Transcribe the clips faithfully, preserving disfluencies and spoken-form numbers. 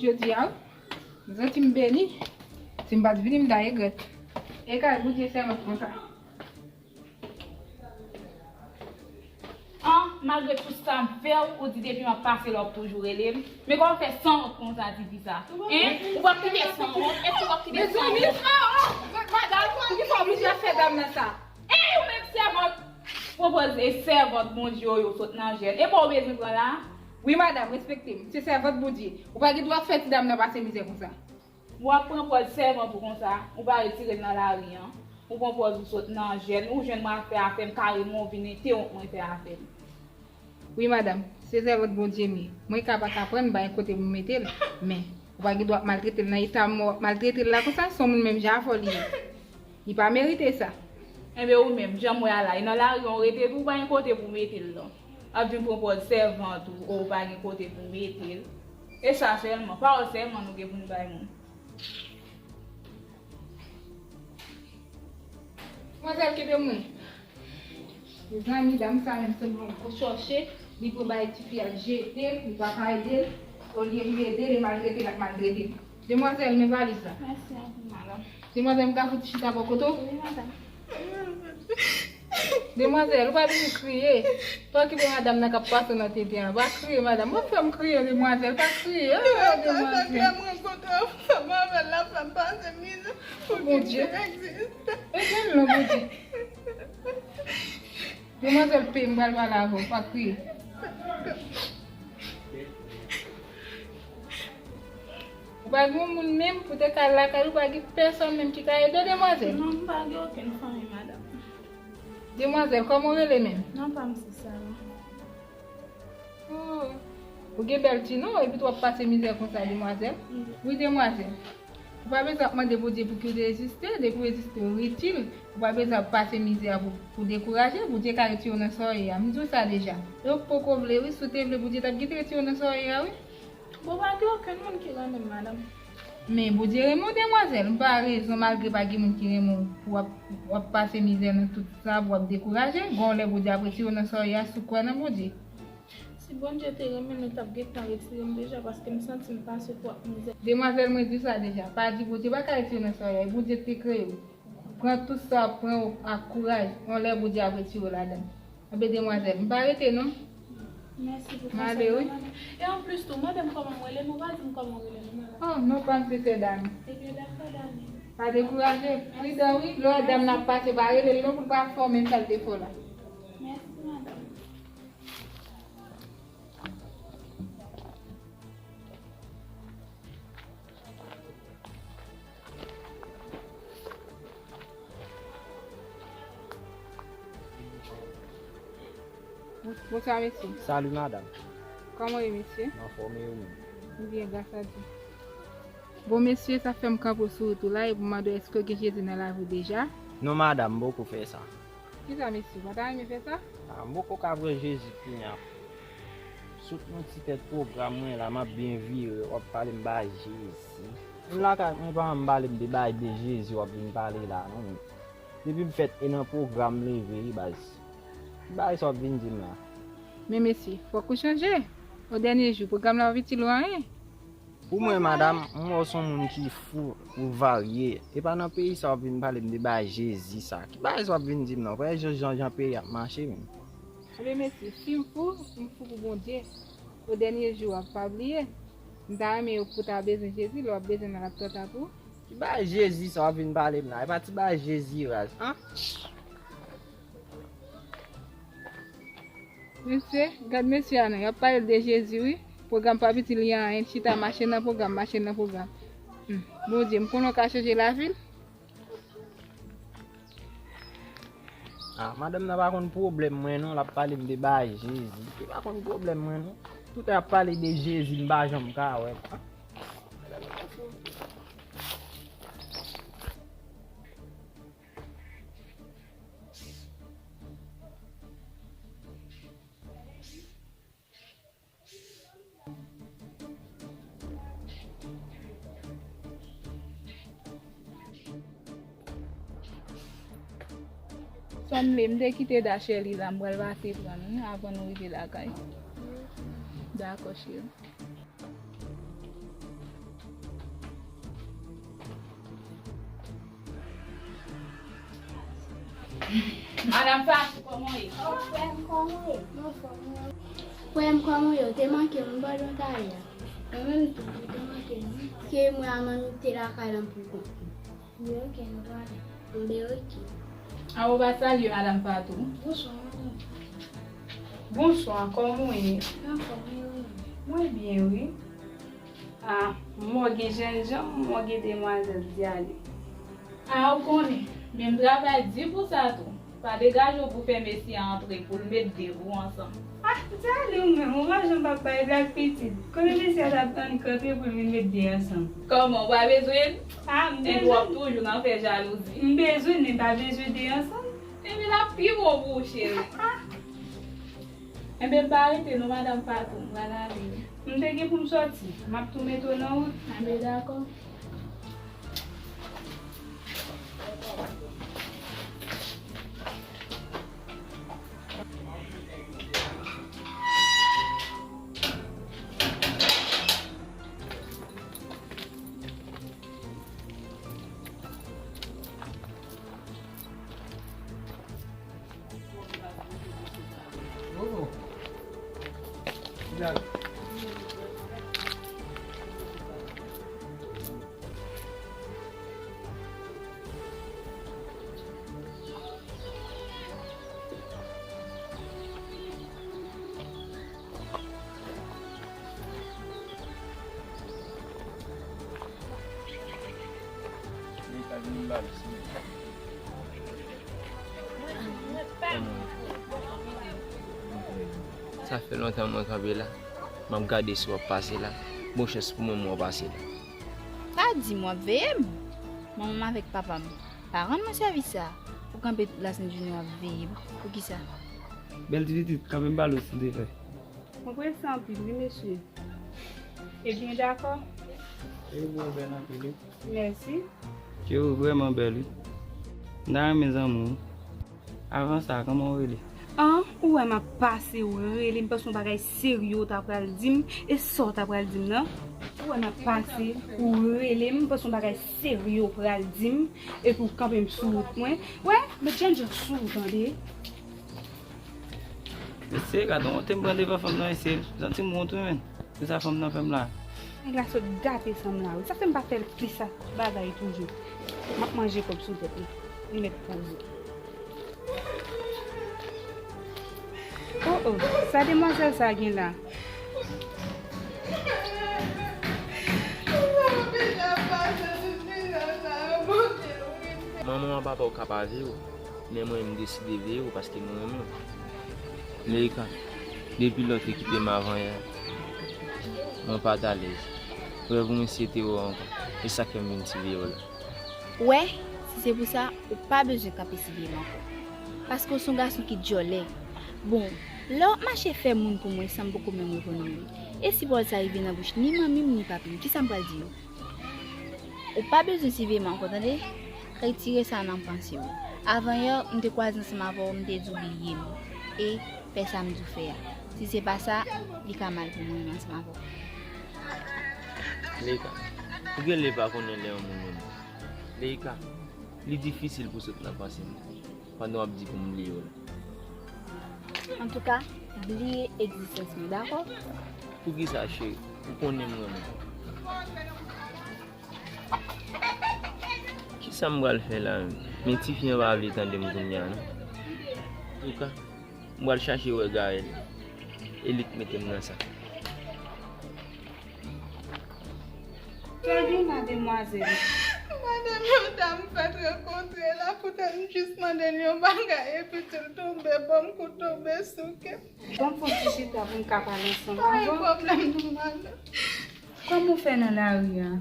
Jodi a, m santi m beni. Si m pa t vini, m ta regrèt. E kay Bondye sèvant konsa. An, malgre tout sa m fè w, ou di depi m ap pase la, w ap toujou rele m. Men kòman w fè sanwont konsa, Divisa? Hein? Ou p ap kite sanwont? Èske w p ap kite sanwont? Mezanmi, oh, oh, madanm, kòman ki fè oblije ap fè dam nan sa? Ey, ou menm sèvant! Pran pòz e sèvant Bondye yo, yo sot nan jèn. E pa w bezwen pran la? Wi, madanm, respekte m. Se sèvant Bondye. Ou pa gen dwa fè ti dam nan pase mizè konsa. W ap pran pòz sèvant ou konsa, ou pa retire l nan lari an. Ou pran pòz ou sot nan jèn, ou jwenn mwen ap fè afè m, kareman w vin entewonp mwen fè afè m. Wi, madanm, se sèvant Bondye m ye. Mwen ka pa ka pran l, m pa gen kote pou m mete l. Men, ou pa gen dwa ap maltrete l nan eta m, w ap maltrete l la konsa, se yon moun menm jan avè w li ye. Li pa merite sa. Enben, ou menm, jan m wè a la, e nan lari an w rete tou, ou pa gen kote pou w mete l non. W ap vin pran pòz sèvant ou, ou pa gen kote pou w mete l. E sa sèlman, pawòl sèlman nou gen pou n bay moun. Manzèl, kenbe mwen. Mezanmi, dam sa menm sanble yon gwo chòche, li pran bagay tifi a, l jete l, li pa ka ede l, olye li ede l, e maltrete l ap maltrete l. Demwazèl, men valiz la. Mèsi anpil, madanm. Demwazèl, m ka fout chita bò kote w? Wi, madanm. Demwazèl, ou pa vin kriye. Pa okipe madanm nan k ap pase nan tenten an. Pa kriye, madanm. Ou fè m kriye, demwazèl. Pa kriye. Oh, demwazèl. Lè m rankontre ansanm avè l, l ap fè m pase mizè. Pou Bondye egziste. Ede m non, Bondye. Demwazèl, peye m pral pale avè w, pa kriye. Ou pa gen yon moun menm pou te ka al lakay ou, pa gen pèsòn menm ki ka ede w, demwazèl? Non, m pa gen okenn fanmi, madanm. Demwazèl, kòman w rele menm? Non pa m se Sara. Oh. Ou gen bèl ti non, epi tou w ap pase mizè konsa, demwazèl? Wi. Wi, demwazèl. Ou pa bezwen ap mande Bondye pou ki w te egziste, depi w egziste, w itil. Ou pa bezwen ap pase mizè pou, pou dekouraje, Bondye ka retire w nan sa w ye a. M di w sa deja. E w poko vle, wi, si w te vle, Bondye t ap gentan retire w nan sa w ye a, wi. Bon, pa gen okenn moun ki renmen m, madanm. Men Bondye renmen w, demwazèl. M pa rezon, malgre pa gen moun ki renmen w, pou w ap, w ap pase mizè nan tout sa, pou w ap dekouraje. Gon lè Bondye ap retire w nan sa w ye a, si w kwè nan Bondye. Si Bondye te renmen, li t ap gentan retire m deja, paske m santi m pase twòp mizè. Demwazèl, mwen di w sa deja. Pa di Bondye pa ka retire w nan sa w ye a. E Bondye te kreye w. Pran tout sa w ap pran yo ak kouraj. Yon lè Bondye ap retire w ladan l. Anben, demwazèl, m pa rete non. Mèsi pou konsèy la, madanm. E anplis tou, mande m kòman m rele, m pa di m kòman w rele non, madanm. Oh, non pa m se sè Dani. Ebyen, dakò, Dani. Pa dekouraje. Pridan, wi. Lè w wè dam nan ap pase, pa rele l non pou l pa fè w menm sa l te fè w la. Mèsi, madanm. Bonswa, mesye. Salut, madame. Kòman w ye, mesye? M anfòm, e ou menm? M byen, gras a Dye. Bon, mesye, sa fè m kanpe w sou wout ou la, epi m mande w èske w gen Jezi nan lavi w deja? Non, madame, m poko fè sa. Kisa, mesye? Ou pa ta renmen fè sa? A, m poko ka pran Jezi kounye a. Sot nan ti tèt pwogram mwen la, m ap byen vire, w ap pale m ba Jezi. Moun lakay mwen pa janm pale m de bay de Jezi w ap vin pale la, non. Depi m fèt e nan pwogram m leve, wi, baz. Ki bagay sa w ap vin di m la? Men mesye, fòk ou chanje. O dènye jou, pwogram la p ap itil ou anyen. Pou mwen, madanm, m wè w se yon moun ki fou, ou varye. E pa nan peyi sa w ap vin pale m de bagay Jezi sa. Ki bagay sa w ap vin di m nan? Ou pa wè jan, jan, jan peyi ap mache menm? Ebyen, mesye, si m fou, m fou pou Bondye. O dènye jou a, pa bliye. M ta renmen yo pou ta bezwen Jezi, lè w ap bezwen l, l ap twò ta pou ou. Ki bagay Jezi sa w ap vin pale m la? E pa ti bagay Jezi raz, an? Mesye, gad mesye a non, y ap pale l de Jezi wi. Pwogram p ap itil li anyen, chita mache nan pwogram, mache nan pwogram. Hmm. Bondye, m konnen w ka chanje lavi l. Ah, madanm nan pa konn pwoblèm mwen non, l ap pale m de bagay Jezi. Li pa konn pwoblèm mwen non. Toutan y ap pale de Jezi, m pa janm ka wè l. Sanble m te kite da Sherly la, m pral pase pran l wi, avan nou rive lakay. Dakò, cheri. Madanm Fatou, kòman w ye? Oh, frè m, kòman w ye? M anfòm, wi. Frè m, kòman w ye? Ou te manke m, m pa w talè a. Mwen menm tou, ou te manke m. Ke mwen a manmi te lakay lan pou kont mwen. Wi, ok, nou prale. Enben, ok. A, ou pa salye madanm Fatou? Bonswa, madanm. Bonswa, kòman w ye? M anfòm, e ou menm? Mwen byen, wi. A, mwen gen jènjan, mwen gen demwazèl, di ale. A, ou konnen, men m travay di pou sa tou. Pa degaje w pou fè mesye a antre pou l met de pou ansanm. A, di ale ou menm, ou pa janm p ap bay blag pitit. Konnen mesye a t ap tann kanpe pou l vin met de ansanm. Kòman, ou pa bezwen l? A, m bezwen l. Epi w ap toujou nan fè jalouzi. M bezwen l, men m pa bezwen de ansanm. Epi l ap pi bon pou ou, cheri. A. Enben, m pa rete non, madanm Fatou, m pral ale wi. M te gen pou m sòti. M ap tou mete w nan wout. Enben, dakò. Sa fè lontan mwen kanpe la. M ap gade si w ap pase la. Bon chans pou mwen, mwen w pase la. Pa di m w ap veye m. Manman m avèk papa m pa rann mwen sèvis sa a. Ou kanpe tout lasent jounen w ap veye m. Poukisa? Bèl ti pitit, kanpe m pale w, silvouplè. Mwen prese anpil, wi, mesye. Ebyen, dakò. E ou bèl anpil, wi. Mèsi. Ke ou vrèman bèl, wi. M ta renmen zanmi w. Avan sa, kòman w rele? An, ou wè m ap pase, ou rele m, paske yon bagay serye w ta pral di m, e sa w ta pral di m nan? Ou wè m ap pase, ou rele m, paske yon bagay serye w pral di m, epi w kanpe m sou wout mwen. Wè, met jènjan sou ou, tande? Mesye, gade wont m pran devan fanm nan, mesye. Santi m wont, wi, menn. Se sa fanm nan fè m la. Nèg la sot gate san m la, wi. Sa fè m pa fè l plis bagay toujou. M ap manje kòb sou tèt li. Li mèt poze. Oh, oh, sa demwazèl sa gen la? Manman w ak papa w ka pa veye w. Men mwen, m deside veye w paske m renmen w. Leika, depi lè w te kite m avanyè, mwen pa t alèz. Rèv mwen se te wè w ankò. E sa k fè m vin siveye w la. Ou wè, si se pou sa, ou pa bezwen kanpe siveye m ankò. Paske w se yon gason ki djòlè. Bon, lè w ap mache fè moun pou mwen san m poko menm reponn ou menm. E si pawòl sa rive nan bouch ni manmi m ni papi m, kisa m pral di yo? Ou pa bezwen siveye m ankò, tande? Retire sa nan panse w. Avanyè, m te kwaze ansanm avè w, m te di w bliye m. E fè sa m di w fè a. Si se pa sa, li ka mal pou mwen menm ansanm avè w. Leika, ou genlè pa konnen lè yon moun renmen w. Leika, li difisil pou sot nan panse m pandan w ap di pou m bliye w la. Antouka, bliye egzistans mwen, dakò? Poukisa, cheri? Ou konnen m renmen w. Kisa m pral fè la menm? Men tifi an pa vle tande m kounye a non. Antouka, m pral chache wè Gaël. E li k mete m nan sa. Sa gen la, demwazèl? Madanm yon dam m fèk rankontre la, poutèt m jis mande l yon bagay, epi tou l tonbe ban m kou, tonbe souke m. Ban m fè yon ti chita pou n ka pale ansanm. Pa gen pwoblèm non, madanm. Kòman w fè nan lari a?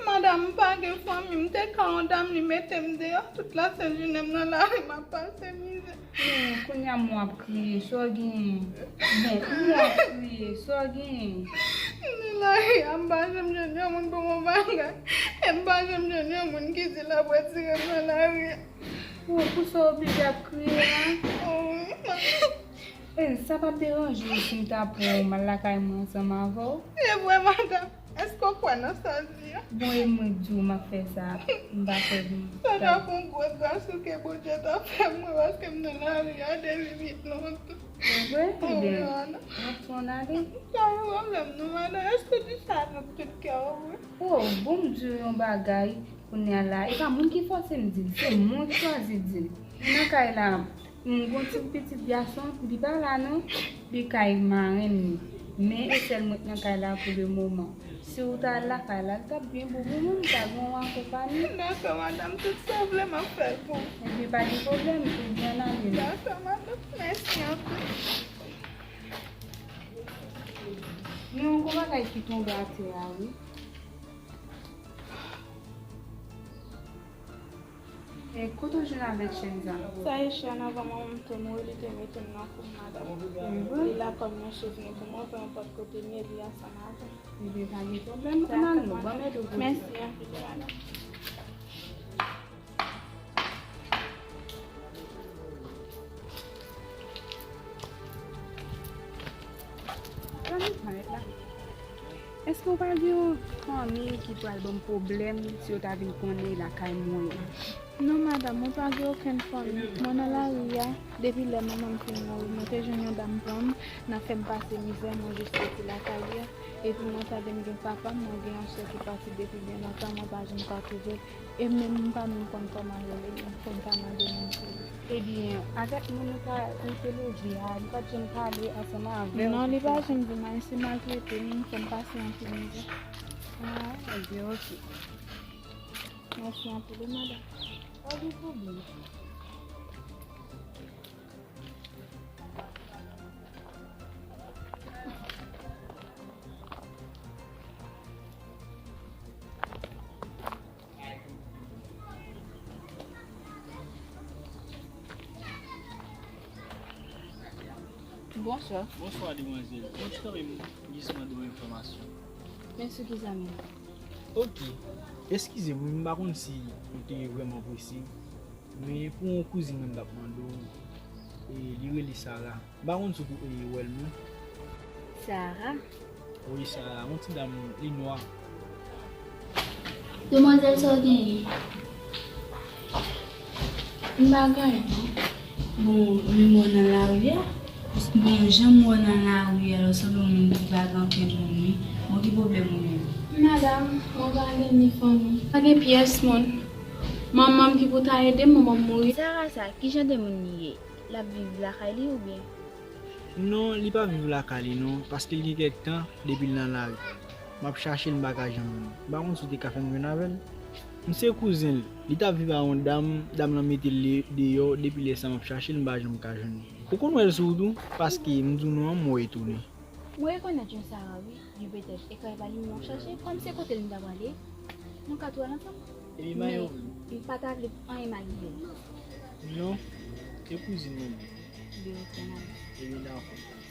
Madanm, m pa gen fanmi, m te ka yon dam, li mete m deyò, tout lasent jounen m nan lari, m ap pase mizè. Men, kounye a m wè w ap kriye, sa w genyen? Bon, m wè w ap kriye, sa w genyen? M nan lari a, m pa janm jwenn yon moun pou m yon bagay. E m pa janm jwenn yon moun ki di l ap retire m nan lari a. Oh, pou sa w oblije ap kriye a? Oh, wi, madanm. E, sa p ap deranje w si m ta pran w m al lakay mwen ansanm avè w? E vre, madanm. Èske w kwè nan sa w di a? Bon, e mwen k di w m ap fè sa, m pa kwè m Sa ta pou yon gwo gras ou ke Bondye ta fè mwen, paske m nan lari a depi pitit lontan. Se vre? Ebyen, w ap pran ale. Pa gen pwoblèm non, madanm. Èske w di sa avèk tout kè w vre? Oh, bon, m di w yon bagay, kounye a la, e pa moun ki fòse m di l, se mwen ki chwazi di l. Nan kay la, m gon ti pitit gason, li pa la non, li kay marenn li. Men e sèl mwen k nan kay la pou le moman. Si w ta al lakay la, li t ap byen bon pou mwen, m ta gen yon akonpanyan. Dakò, madanm, tout sa w vle, m ap fè l pou ou. Ebyen, pa gen pwoblèm, ebyen, ann ale. Dakò, madanm, mèsi anpil. Men yon gwo bagay ki tonbe atè a, wi. E kote w jwenn avèk chèn sa? Sa e chèn anvan manman m te mouri, li te mete m nan kou m, madanm. Li la kòm yon souvni pou mwen, peu importe kote m ye, li ansanm avè m. Ebyen, pa gen pwoblèm, ann al non, ban m ede w poze. Mèsi anpil, madanm. Èske w pa gen yon fanmi ki pral ban m pwoblèm si yo ta vin konnen e lakay mwen ye? Non, madanm, mwen pa gen okenn fanmi. Mwen nan lari a, depi lè manman m fin mouri, mwen te jwenn yon dam pran m, nan fè m pase mizè, mwen jis soti lakay li a. Epi mwen tande m gen papa m, mwen gen yon sè ki pati depi byen lontan, mwen pa janm ka twouve l. E menm m pa menm konn kòman yo rele, m konn pa mande moun pou li. Ebyen, avèk moun ou ta, ou te leve a, li pa t janm pale ansanm avè w? Non, li pa janm di m anyen, se maltrete m, m fè m pase anpil mizè. Ah, ebyen, oke. Mèsi anpil, wi, madanm. Pa gen pwoblèm. Bonswa. Bonswa, demwazèl. Mwen te kanmenm jis mande yon enfòmasyon. Men sou ki sa menm? Ok. Eskize m, wi, m pa konn si ou te vrèman prese. Men pou yon kouzin mwen m t ap mande w, e, li rele Sara. M pa konn si w, e, wè l non. Sara? Wi, Sara, yon ti dam li nwa. Demwazèl, sa w genyen? M pa gen anyen non. Bon, menm w nan lari a? Bon, jan m wè w nan lari a, w sanble yon moun ki pa gen ankenn moun wi. Bon, ki pwoblèm ou menm? Madanm, mwen pa gen ni fanmi. Pa gen pyès moun. Manman m ki pou ta ede m, manman m mouri. Sara sa, ki jan de moun li ye? L ap viv lakay li oubyen? Non, li pa viv lakay li non, paske l gen kèk tan depi l nan lari. M ap chache l, m pa ka janm jwenn li. M pa konn si w te ka fè m jwenn avè l. M se kouzen l. Li t ap viv a yon dam, dam lan mete l de-, deyò, depi lè sa m ap chache l, m pa janm ka jwenn li. Ou konn wè l sou wout ou, paske m di w non an, m wè l tounen. Mwen rekonèt yon Sara wi, di petèt e kay pa li m ap chache, kòm se kote l m ta prale, nou ka tou al ansanm. Epi mayo. Men m pa ta vle anyen mal rive l. Non, e kouzin mwen. Li rekonèt. Epi dakò.